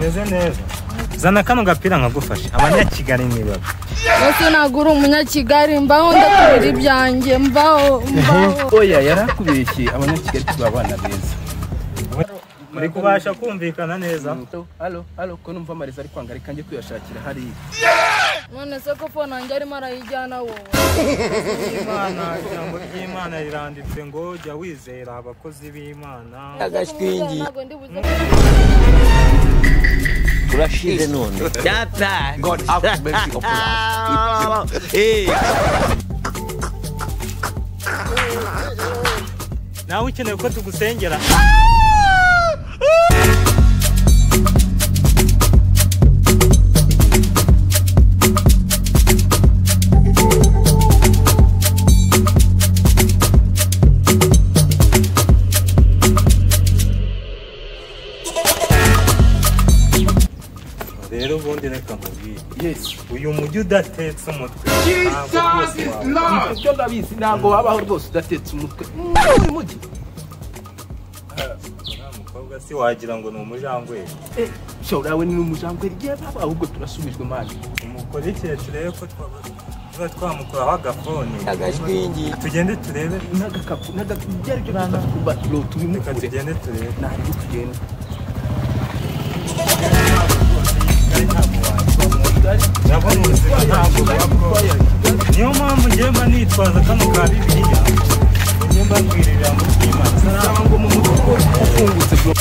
Umeze neza. Zana kano gapira nkagufashe. Abanyakigali ni babi. Ese ntabwo uri umunyakigali, mbaho ndakubira ibyanjye, mbaho mbaho. Oya yarakubeshye, abanyakigali turi abana beza. Muri kubasha kumvikana neza. Halo halo, ko numva Mariza ari kwanga, reka njye kwiyashakira hariya. None se ko phone yanjye arimo arayijyana wowe? Imana, ijambo ry'Imana riranditse ngo jya wizera abakozi b'Imana. Agashwingi. Ntabwo ndi buze. Turashize none. Data. God have mercy upon us. Eh. Nawe ukeneye ko tugusengera. Rero ubundi reka nkubwire. Yes. Uyu mujyi udatetse umutwe. Jesus is Lord. Ibyo ndabizi, ntabwo wabaho rwose udatetse umutwe. Uyu mujyi. Uriya mukobwa si wagira ngo ni umujangwe. Sho urawe ni umujangwe rye baba, ahubwo turasubijwe mani. Umukorekere turebe ko tuba twamukoraho agafone. Agashwingi. Tugende turebe. N'agakapu, n'agakapu, ibyo ari byo byose Reka tubimukure. tugende turebe. Ntabwo tugenda. Ndabona ubuzima ntabwo buba bworoshye. Niyo mpamvu ngiye mba nitwaza kano ka Bibiliya, ngiye mbabwira ijambo ry'Imana. Saba ngo mu mutwe ufungutse bro.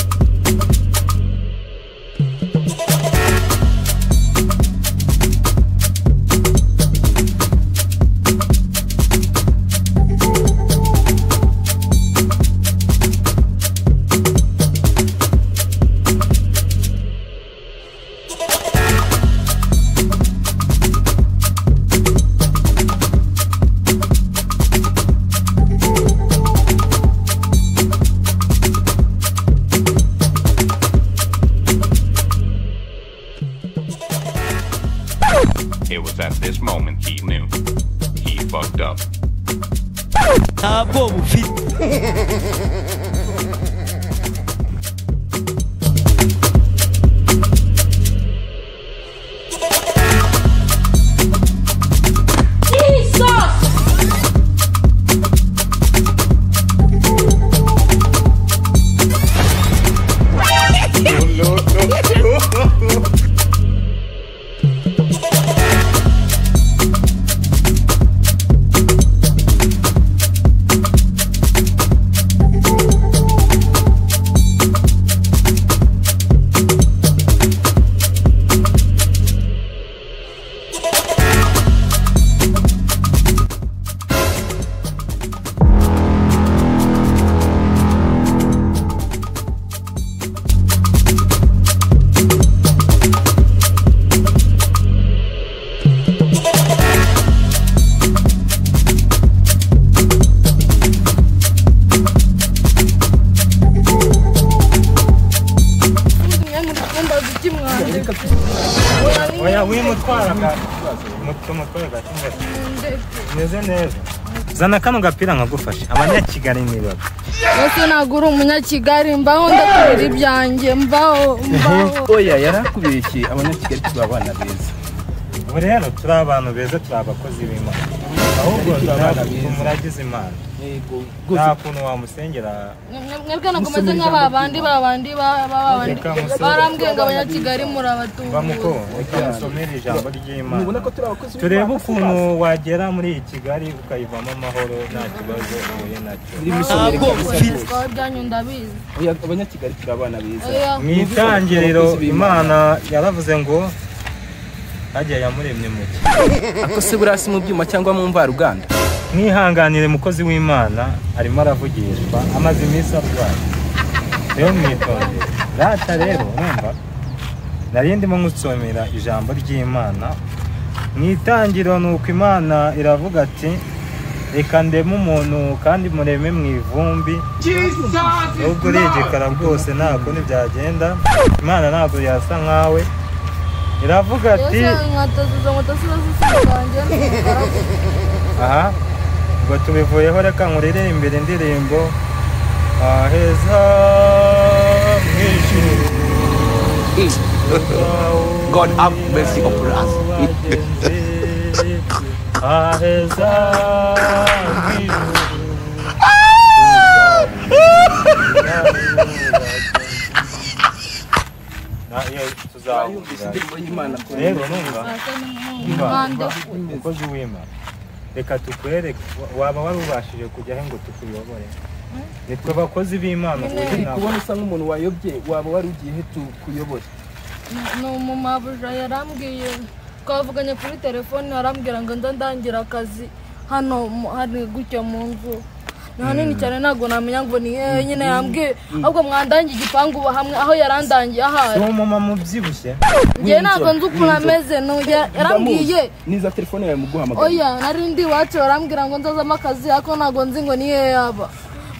It was at this moment he knew. He fucked up. Ntabwo bufite. Oya wimutwara tumutwara gato. Umeze neza. Zana kano gapira nkagufashe. Abanyakigali ni babi. Ese ntabwo uri umunyakigali, mbaho ndakubira ibyanjye, mbaho mbaho. Oya yarakubeshye, abanyakigali turi abana beza. Ubu rero turi abantu beza, turi abakozi b'Imana. Ahubwo tumuragize Imana. Yego. Nta kuntu wamusengera. Mwebwe ntabwo mumeze nk'ababandi babandi babandi barambwiye ngo abanyakigali murabatubuza. Bamuko, reka musomere ijambo ry'Imana. Mubona ko turi abakozi b'Imana. Turebe ukuntu wagera muri iyi Kigali ukayivamo amahoro nta kibazo uhuye nacyo. Ntabwo bufite. Ibyanyu ndabizi. Oya abanyakigali turi abana beza. Mu itangiriro Imana yaravuze ngo hajya yamuremye mu ki. Ako se burasi mu byuma cyangwa mu mvaruganda. Mwihanganire mukozi w'Imana arimo aravugishwa amaze iminsi arwaye. Rero mwitondere. Rata rero urumva nari ndimo nkusomera ijambo ry'Imana. Mu itangiriro nuko Imana iravuga ati reka ndeme umuntu kandi mureme mu ivumbi. Nubwo uri igikara bwose nta kundi byagenda, Imana ntabwo yasa nkawe. Iravuga ati aha ngo tubivuyeho, reka nkuririmbire indirimbo aheza mu ijuru. God have mercy upon us. Aheza mw'ijuru. Yumvise indirimbo y'Imana. Rero numva umukozi w'Imana, reka tukwereke waba wari ubashije kujya he ngo tukuyobore. Nitwe bakozi b'Imana. Kubona usa nk'umuntu wayobye, waba wari ugiye he tukuyobore? Ni umumabuja yarambwiye, twavuganye kuri telefone, arambwira ngo ndangira akazi hano hari gutya mu nzu. Ni hanini cyane ntabwo namenya ngo ni hehe nyine yambwiye, ahubwo mwandangiye igipangu hamwe aho yarandangiye ahari. Si umumama ubyibushye? Njye ntabwo nzi ukuntu ameze, yarambwiye. Niza telefone yawe muguhamagara. Oya, nari ndi iwacu barambwira ngo nzazamo akazi, ariko ntabwo nzi ngo ni hehe yaba.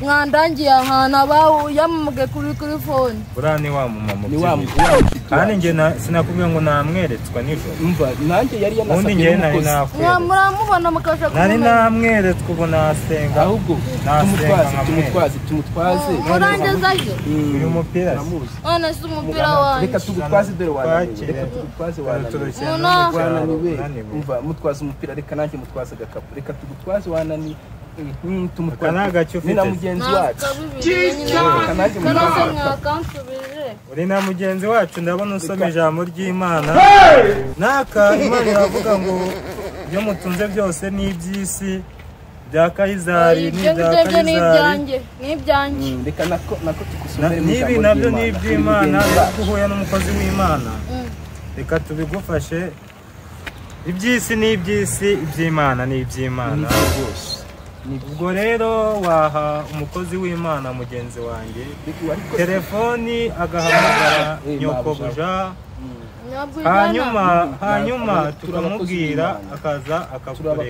Mwandangiye ahantu aba yamamaye kuri fone. Uriya ni wa mumama ubyibushye. Kandi njye sinakubwiye ngo namweretswe nijoro. Umva, nanjye yari yanasabye n'umukozi. Muramubona mukabasha kumumenya. Nari namweretswe ubu nasenga. Ahubwo tumutwaze. Murangezayo. Uyu mupira none si umupira wanjye. Reka tugutwaze dore wananiwe. Reka tugutwaze wananiwe. Umva, mutwaze umupira, reka nanjye mutwaze agakapu. Reka tugutwaze wananiwe. Ni na mugenzi wacu. Uri na mugenzi wacu, ndabona usoma ijambo ry'Imana. Naka Imana iravuga ngo ibyo mutunze byose ni iby'isi bya Kayizari, ni ibya Kayizari, ni ibyanjye. Reka nako tukusomere mu ijambo ry'Imana. N'ibi nabyo ni iby'Imana, uhuye n'umukozi w'Imana. Reka tubigufashe. Iby'isi ni iby'isi, iby'Imana ni iby'Imana. Ubwo rero waha umukozi w'Imana mugenzi wanjye telefoni agahamagara nyokobuja, hanyuma tukamubwira akaza akakureba.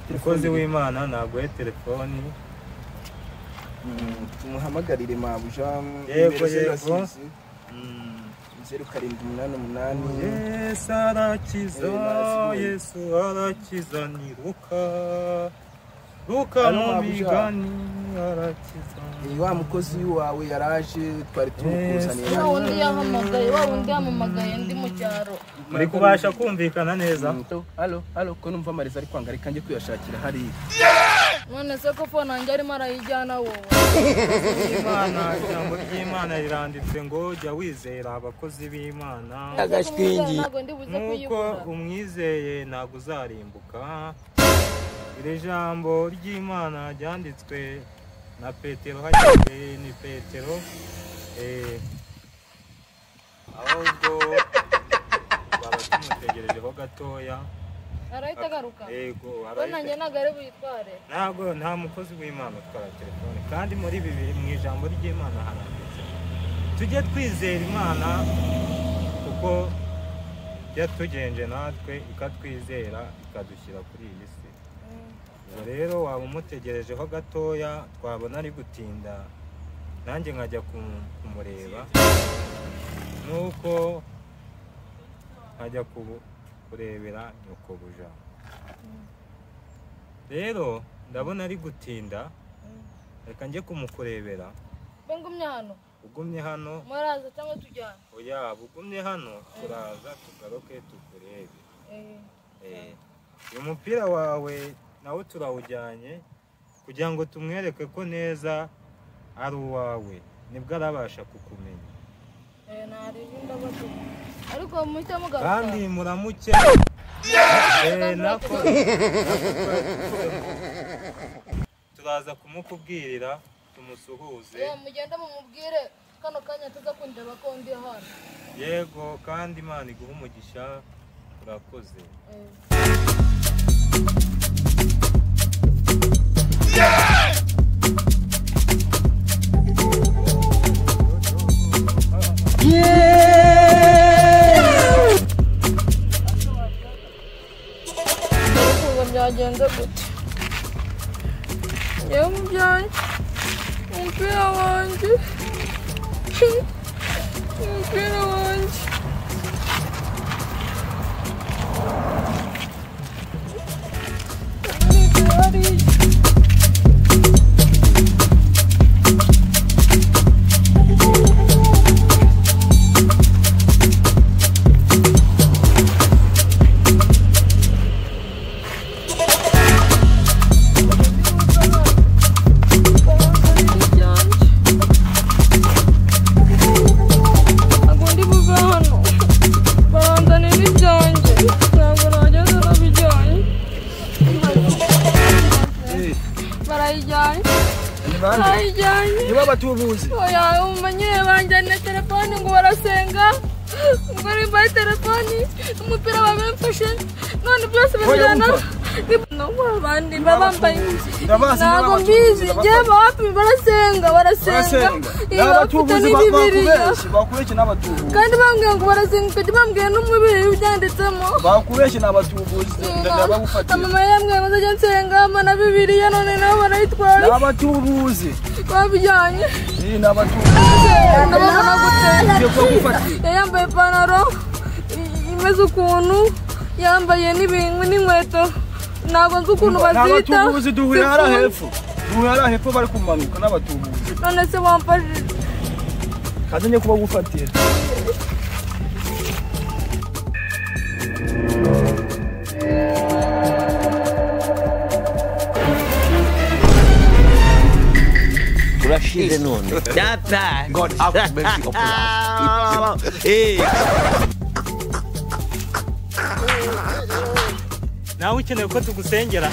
Umukozi w'Imana naguhe telefoni tumuhamagarire mabuja. Yego yego. 0788. Yesu arakiza, Yesu arakiza, ni Luka. Luka mu migani arakiza. Wa mukozi wawe yaraje twari tumukuzaniye. Wa wundi yahamagaye, ndi mu cyaro. Muri kubasha kumvikana neza. Halo, halo, ko numva amariza ari kwanga, reka njye kuyashakira hariya. None se ko phone yanjye arimo arayijyana wowe? Imana, ijambo ry'Imana riranditse ngo jya wizera abakozi b'Imana. Agashwingi. Nuko umwizeye ntabwo uzarimbuka. Iri jambo ry'Imana ryanditswe na Petero, hakiri ni Petero. Ahubwo baba tumutegerejeho gatoya. Arahita agaruka. Yego, arahita. Nanjye ntabwo ari buyitware. Ntabwo nta mukozi w'Imana utwara telefone. Kandi muri bibiri mu ijambo ry'Imana haranditse tujye twizera Imana kuko yatugenje natwe ikatwizera ikadushyira kuri iyi si. Ubwo rero waba umutegerejeho gatoya, twabona ari gutinda nanjye nkajya kumureba, nuko nkajya kurebera nyokobuja. Rero ndabona ari gutinda, reka njye kumukurebera. Ngumye hano. Ugumye hano. Muraza cyangwa tujyana? Oya, ugumye hano turaza tugaruke tukurebe. Uyu mupira wawe nawe turawujyanye kugira ngo tumwereke ko neza ari uwawe, nibwo arabasha kukumenya. Ariko muhite mugaruka. Kandi muramuke. Nako turaza kumukubwirira tumusuhuze. Mugende mumubwire kano kanya tuza kundeba ko ndi hano. Yego, kandi Imana iguhe umugisha, urakoze. Byagenze gute? Yewe mubyanjye, umupira wanjye, umupira wanjye. N'abatubuzi. Oya umanye banjyane telefone ngo barasenga. Ngo nimba telefone umupira babemfashe none byose bijyana. No abandi babambaye. Ntabwo mbizi je bapi barasenga barasenga. N'abatubuzi bakubeshye bakubeshye n'abatubuzi. Kandi bambwiye ngo barasenga kandi bambwiye n'umubiri byanditsemo. Bakubeshye n'abatubuzi ndabagufata. Mama yambwiye ngo nzajya nsenga mana Bibiliya none nabo barayitwaye. N'abatubuzi. Babijyanye. Ni n'abatubuzi. Ndababona gute? Yambaye ipantaro imeze ukuntu yambaye n'ibintu n'inkweto. Ntabwo nzi ukuntu bazita. N'abatubuzi duhuye hara hepfo. Duhuye hara hepfo bari kumanuka n'abatubuzi. None se wamfashije. Kaze njye kubagufatira. Turashize none. Data. God have mercy upon us. Nawe ukeneye ko tugusengera.